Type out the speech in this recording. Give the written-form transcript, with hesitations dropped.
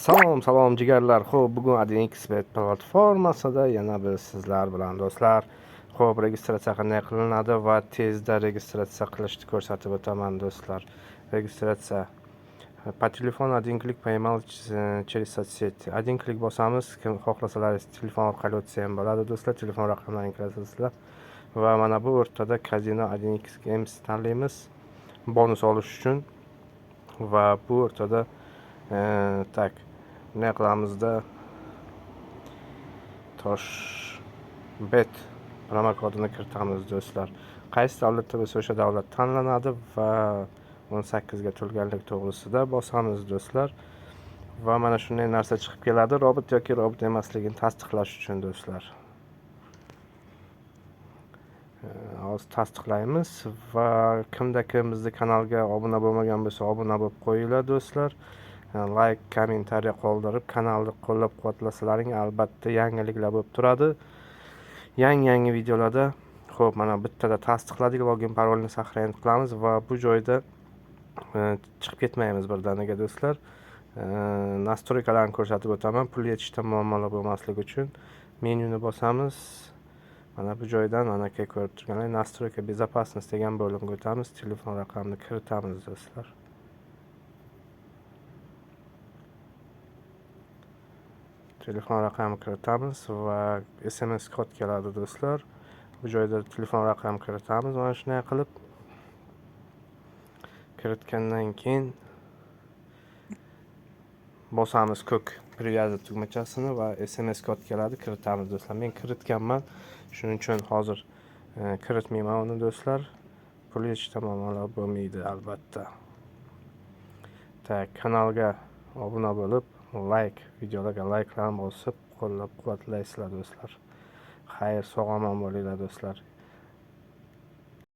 Salom, salom jigarlar. Xo'p, bugun 1xBet platformasida yana biz sizlar bilan do'stlar. Xo'p, registratsiya qanday qilinadi va tezda registratsiya qilishni ko'rsatib o'taman do'stlar. Registratsiya по телефону один клик поймал через соцсети. Один клик bosamiz, kim xohlasalar telefon orqali o'tsa ham bo'ladi do'stlar. Telefon raqamlarini kiritasizlar va mana bu o'rtada Casino 1x Games tanlaymiz bonus olish uchun va bu o'rtada так bunday qilamizda, Toshbet promokodini kiritamiz do'stlar. Qaysi davlatda bo'lsa, o'sha davlat tanlanadi va 18 ga to'lganlik to'g'risida bosamiz do'stlar. Va mana shunday narsa chiqib keladi, robot yoki robot emasligini tasdiqlash uchun do'stlar. Hozir tasdiqlaymiz va kimda kim bizni kanalga obuna bo'lmagan bo'lsa, obuna bo'lib qo'yinglar do'stlar. Layk, kommentariya qoldirib, kanalni qo'llab-quvvatlasalaring, albatta yangiliklar bo'lib turadi. Yangi-yangi videolarda. Xo'p, mana bittada tasdiqladik, login parolni сохранить qilamiz va bu joyda chiqib ketmaymiz birdaniga do'stlar. Настройка larni ko'rsatib o'taman, pul yechishda muammolar bo'lmasligi uchun menyuni bosamiz. Mana bu joydan manaka ko'rib turganlar, настройка безопасность degan bo'limga o'tamiz, telefon raqamini kiritamiz do'stlar. Telefon raqami kiritamiz va SMS kod keladi do'stlar. Bu joyda telefon raqami kiritamiz mana shunday qilib. Kiritgandan keyin bosamiz ko'k привязать tugmachasini va SMS kod keladi, kiritamiz do'stlar. Men kiritganman, shuning uchun hozir kiritmayman uni do'stlar. Pul yechishda muammolar bo'lmaydi albatta. Так, kanalga obuna bo'lib, layk, videolarga layklarni bosib, qo'llab-quvvatlaysizlar do'stlar. Xayr, sog' omon bo'linglar do'stlar.